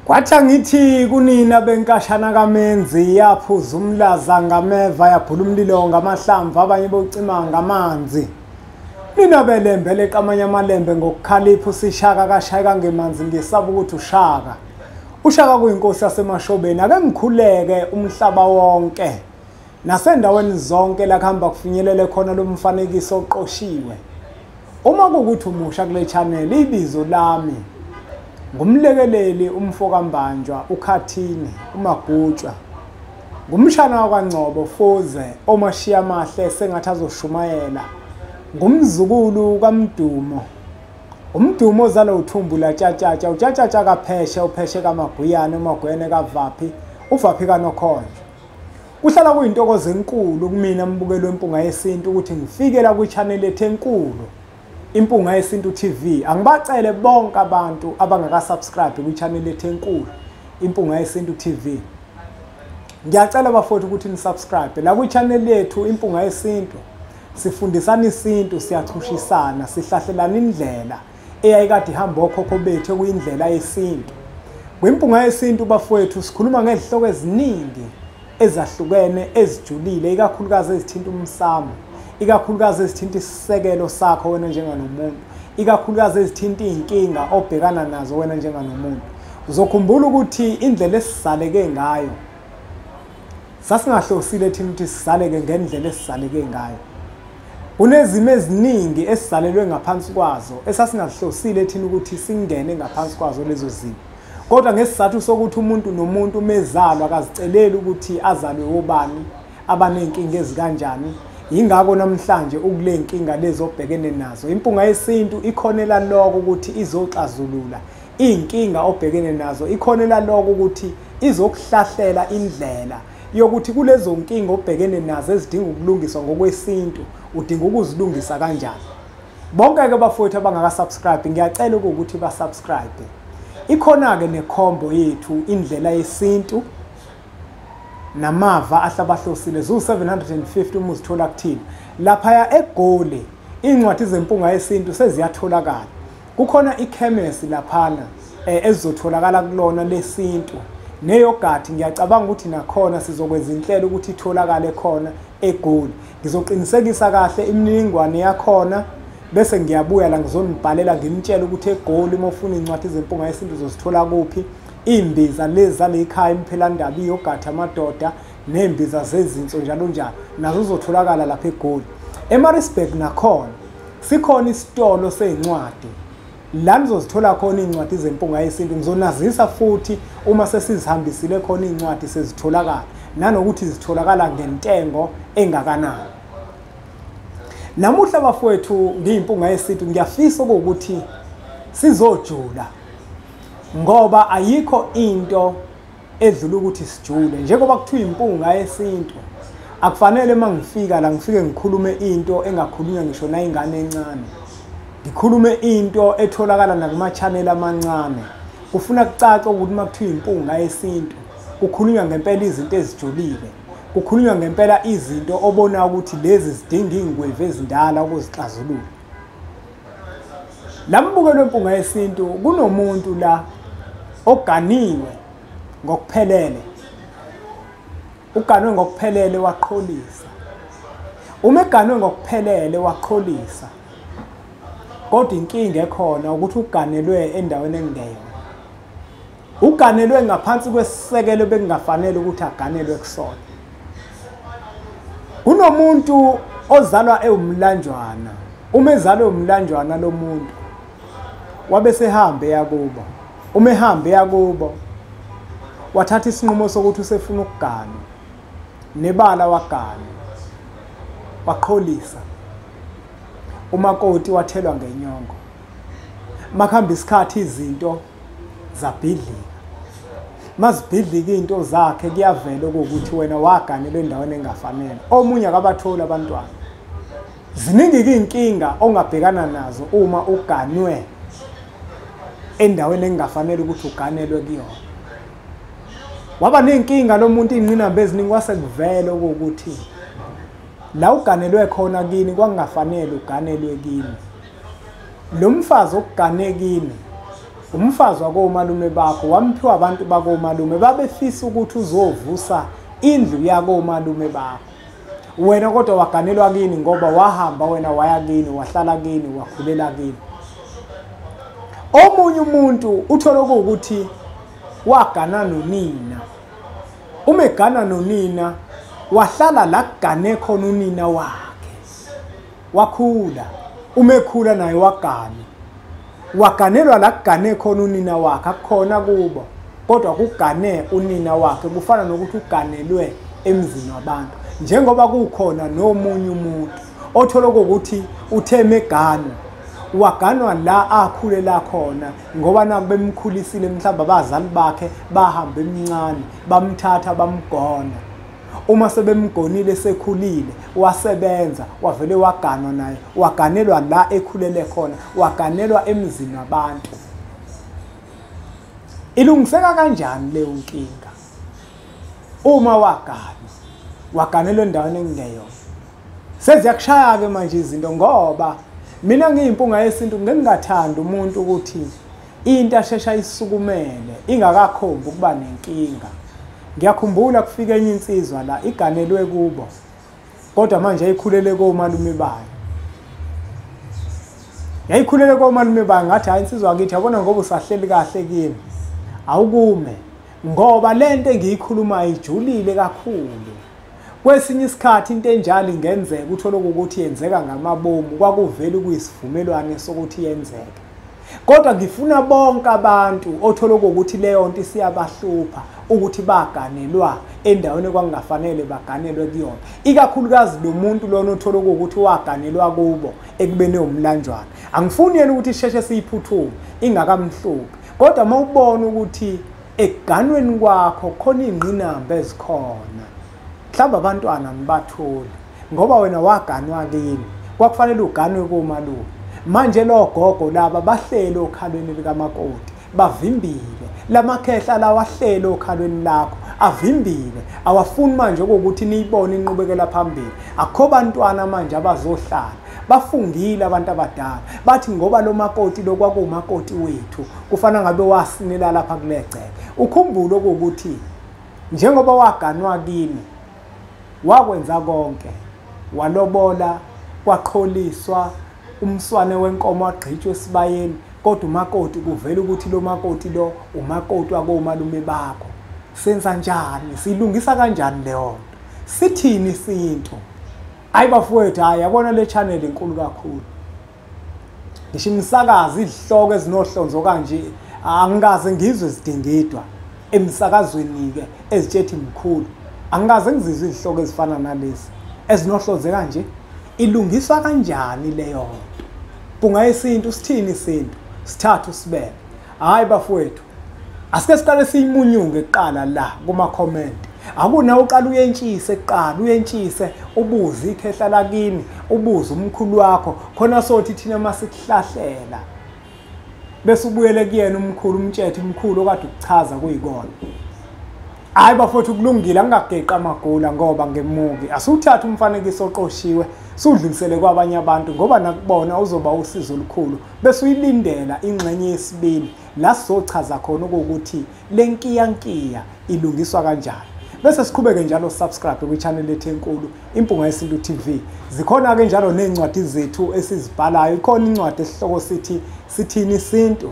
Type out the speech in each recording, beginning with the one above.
Kwathi angithi kunina benkashana kaMenzi yaphuza umlaza ngameva yaphula umlilo ngamahlamvu abanye bocima ngamanzi. Nina belembe leqamanye amalembe ngokukhalipha usishaka kashayeka ngemanzi ngisaba ukuthi ushaka. Ushaka kuyinkosi yaseMashobeni ake ngikhuleke umhlaba wonke. Nasendaweni zonke la kuhamba kufinyelele khona lo mfanekiso oqoshiwe. Uma kukuthi umusha kule channel ibizo lami ngumlekeleli umfokambanjwa uKhathini uMagutshwa ngumshana wakwaNgcobo Fuze omashiya amahle sengathi azoshumayela ngumzukulu kaMdumo uMdumo ozalwa uthumbu laTshatshatsha uTshatshatsha kaPheshe uPheshe kaMaguyane uMaguyane kaVaphi uVaphi kaNokhonjwa. Kuhlala kuyintokozo enkulu kumina mbukelo wempunga yesintu ukuthi ngifike la kwi-channel ethu enkulu Impunga Yesintu TV. Angibacele bonke abantu abangaka-subscribe kwi-channel ethu enkulu Impunga Yesintu TV. Ngiyacela bafowethu ukuthi ni-subscribe la kwi-channel yethu Impunga Yesintu. Sifundisana isintu, siyachushisana, sihlahlelana indlela eyayikade ihamba okhokho bethu okuyindlela yesintu. Kwimpunga Yesintu bafowethu sikhuluma ngezihloko eziningi ezahlukene ezijulile, ikakhulukazi ezithinta umsamo, ikakhulukazi ezithinta isisekelo sakho wena njenganomuntu, ikakhulukazi ezithinta iy'nkinga obhekana nazo wena njenganomuntu. Uzokhumbula ukuthi indlela esizaleke ngayo sasingahlosile thina ukuthi sizaleke ngendlela esizaleke ngayo. Kunezimo eziningi esizalelwe ngaphansi kwazo esasingahlosile thina ukuthi singene ngaphansi kwazo lezo zimo. Kodwa ngesizathu sokuthi umuntu nomuntu mezalwa akaziceleli ukuthi azalwe obani, abanenkinga ezikanjani, yingakho namhlanje ukule nkinga lezo obhekene nazo. Impunga Yesintu ikhonela lokho ukuthi izoxazulula iy'nkinga obhekene nazo, ikhonela lokho ukuthi izokuhlahlela indlela yokuthi kulezo nkinga obhekene nazo ezidinga ukulungiswa ngokwesintu udinga ukuzilungisa kanjani. Bonke-ke bafowethu abangaka-subscribe ngiyacela ukuthi ba-subscribe. Ikhona-ke nekhombo yethu indlela yesintu namava ahlabahlosile zu-750 uma uzithola kuthina. Laphaya eGoli iy'ncwadi zempunga yesintu seziyatholakala. Kukhona ikhemesi laphana ezizotholakala kulona lesintu neyogathi ngiyacabanga ukuthi nakhona sizokwenza inhlelo ukuthi itholakale khona eGoli. Ngizoqinisekisa kahle imininingwane yakhona bese ngiyabuya la ngizonibhalela ngimtshele ukuthi eGoli uma ufuna iy'ncwadi zempunga yesintu uzozithola kuphi. Imbiza lezi zalekhaya imphelandaba iyogathi amadoda nembiza zezinso njalo njalo nazo uzotholakala lapha eGoli. eMaritzburg nakhona sikhona isitolo sey'ncwadi la nizozithola khona iy'ncwadi zempunga yesintu. Ngizonazisa futhi uma sesizihambisile khona iy'ncwadi sezitholakala nanokuthi zitholakala ngentengo engakanani. Namuhla bafowethu ngiyimpunga yesintu ngiyafisa ukuthi sizojula ngoba ayikho into edlula ukuthi sijule. Njengoba kuthiwa impunga yesintu akufanele uma ngifika la ngifike ngikhulume into engakhulunywa ngisho nayingane encane, ngikhulume into etholakala nakuma-channel amancane. Kufuna kucace ukuthi uma kuthiwa impunga yesintu kukhulunywa ngempela izinto ezijulile, kukhulunywa ngempela izinto obona ukuthi lezi zidinga iy'ngwevu ezindala ukuzixazulula. La mbukelo wempunga yesintu kunomuntu la oganiwe ngokuphelele, uganwe ngokuphelele waqholisa. Uma eganwe ngokuphelele waqholisa, kodwa inkinga ekhona ukuthi uganelwe endaweni engeyona, uganelwe ngaphansi kwesisekelo bekungafanele ukuthi aganelwe kusona. Kunomuntu ozalwa ewumlanjwana, uma ezalwe umlanjwana lo muntu wabe sehambe yakubo. Uma ehambe yakubo wathatha isinqumo sokuthi usefuna ukugana, nebala wagana waqholisa. Umakoti wathelwa ngenyongo. Makuhamba isikhathi izinto zabhidlika. Mazibhidlika into zakhe kuyavela ukuthi wena waganelwe endaweni engafanele. Omunye akabatholi abantwana. Ziningi iy'nkinga ongabhekana nazo uma uganwe endaweni engafanele ukuthi uganelwe kuyona. Waba nenkinga lo muntu iy'ngqinamba eziningi kwase kuvela ukuthi la uganelwe khona kini kwakungafanele uganelwe kini. Lo mfazi okugane kini Umfazi wakomalume bakho wamphiwa abantu bakomalume, babefisa ukuthi uzovusa indlu yakomalume bakho. Wena kodwa waganelwa kini ngoba wahamba wena waya kini, wahlala kini, wakhulela kini. Omunye umuntu uthola ukuthi wagana nonina. Uma egana nonina wahlala la kugane khona unina wakhe, wakhula. Uma ekhula naye wagana, waganelwa la kugane khona unina wakhe, akukhona kubo kodwa kugane unina wakhe. Kufana nokuthi uganelwe emzini wabantu. Njengoba kukhona nomunye umuntu othola ukuthi uthe megana waganwa la akhulela khona, ngoba naku bemkhulisile, mhlawumbe abazali bakhe bahamba emncane bamthatha bamgona. Uma sebemgonile sekhulile wasebenza, wavele waganwa naye, waganelwa la ekhulele khona, waganelwa emzini wabantu. Ilungiseka kanjani leyo nkinga uma waganwa, waganelwa endaweni engeyona? Seziyakushaya-ke manje izinto, ngoba mina ngiyimpunga yesintu ngingathanda umuntu ukuthi into ashesha isukumele ingakakhombi ukuba nenkinga. Ngiyakhumbula kufika enye insizwa la iganelwe kubo, kodwa manje yayikhulele komalume bayo. Yayikhulele komalume bayo, ngathi hayi insizwa kithi, yabona ngoba usahleli kahle kimi, awukume, ngoba lento engiyikhulumayo ijulile kakhulu. Kwesinye isikhathi into enjalo ingenzeka, uthole ukuthi yenzeka ngamabomu, kwakuvela kuyisivumelwano sokuthi yenzeke. Kodwa ngifuna bonke abantu othola ukuthi leyo nto isiyabahlupha ukuthi baganelwa endaweni okwakungafanele baganelwe kuyona, ikakhulukazi lo muntu lona othola ukuthi waganelwa kubo ekubeni umlanjwana. Angifuni yena ukuthi isheshe siyiphuthume ingakamhluphi, kodwa uma ubona ukuthi ekuganweni kwakho khona ingqinamba ezikhona, mhlawumbe abantwana nibatholi ngoba wena waganwa kini, kwakufanele uganwe komalume. Manje lo gogo laba bahlele okhalweni likamakoti, bavimbile lamakhehla lawa ahlele okhalweni lakho, avimbile, awafuni manje ukuthi niyibone inqubekela phambili. Akho bantwana manje abazohlala, bafungile abantu abadala bathi ngoba lo makoti lo kwakuwumakoti wethu, kufana ngabe wasinela lapha kulegceke. Ukhumbule ukuthi njengoba waganwa kini wakwenza konke, walobola, kwaqholiswa umswane wenkomo wagqitshwa esibayeni, kodwa umakoti kuvela ukuthi lo makoti lo umakoti wakomalume bakho. Senza njani? Silungisa kanjani leyo nto? Sithini isintu? Hayi bafowethu, hayi yabona le channel inkulu kakhulu. Ngisho imisakazo izihloko ezinohlonzo kanje angikaze ngizwe zidingidwa emsakazweni-ke ezitshethi mkhulu. Angikaze ngizizwe izihloko ezifana nalezi ezinohlonze kanje. Ilungiswa kanjani leyo nto? Mpunga yesintu, sithini isintu? Sithathu sibeke. Hayi bafowethu, asike siqale siyimunyunge kuqala la kuma-comment. Akuna uqala uyentshise kuqala, uyentshise, ubuze ikhehla lakini, ubuze umkhulu wakho, khona sothi thina masikuhlahlela bese ubuyele kuyena umkhulu, umtshethe umkhulu okade ukuchaza kuyikona. Hayi bafowethu, kulungile, angingageqi amagula ngoba ngemuki. Asiwuthathe umfanekiso oqoshiwe siwudlulisele kwabanye abantu, ngoba nakubona uzoba usizo olukhulu. Bese uyilindela ingxenye yesibili la sizochaza khona ukuthi le nkiyankiya ilungiswa kanjani. Bese siqhubeke njalo subscribe kwi-channel yethu enkulu Impunga Yesintu TV. Zikhona-ke njalo ney'ncwadi zethu esizibhalayo. Ikhona incwadi esihloko sithi Sithini Isintu,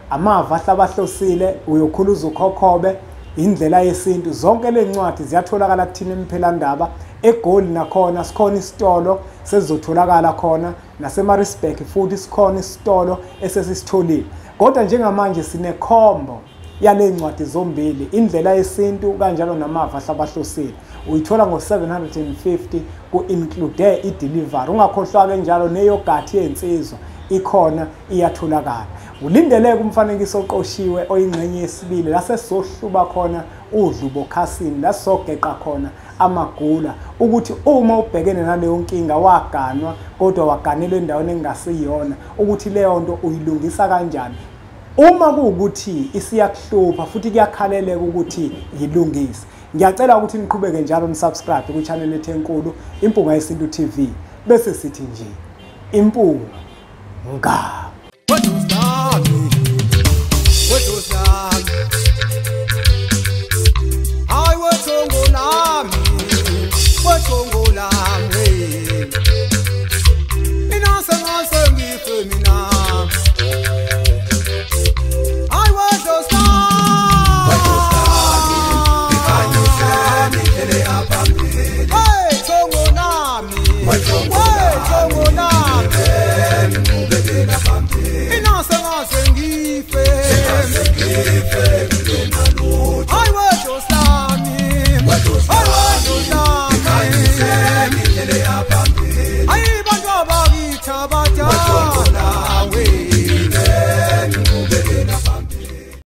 Amava Ahlabahlosile, Uyokhuluza Ukhokhobe, Indlela Yesintu. Zonke le ncwadi ziyatholakala kuthina emphelandaba. eGoli nakhona sikhona isitolo sezizotholakala khona, naseMaritzburg futhi sikhona isitolo esesisitholile. Kodwa njengamanje sinekhombo yale ncwadi zombili, Indlela Yesintu kanjalo Namava Ahlabahlosile. Uyithola ngo-750 ku-include i-delivery. Ungakhohlwa-ke njalo neyogathi yensizwa ikhona, iyatholakala. Ulindeleke umfanekiso oqoshiwe oyingxenye yesibili la sesizohluba khona udlubo khasini, la sizogeqa khona amagula, ukuthi uma ubhekene naleyo nkinga waganwa kodwa waganelwa endaweni engasiyona, ukuthi leyo nto uyilungisa kanjani. Uma kuwukuthi isiyakuhlupha futhi kuyakhaleleka ukuthi yilungise, ngiyacela ukuthi niqhubeke njalo nisubscribe kwi-channel yethu enkulu Impunga Yesintu TV. Bese sithi nje impunga nga. Wami.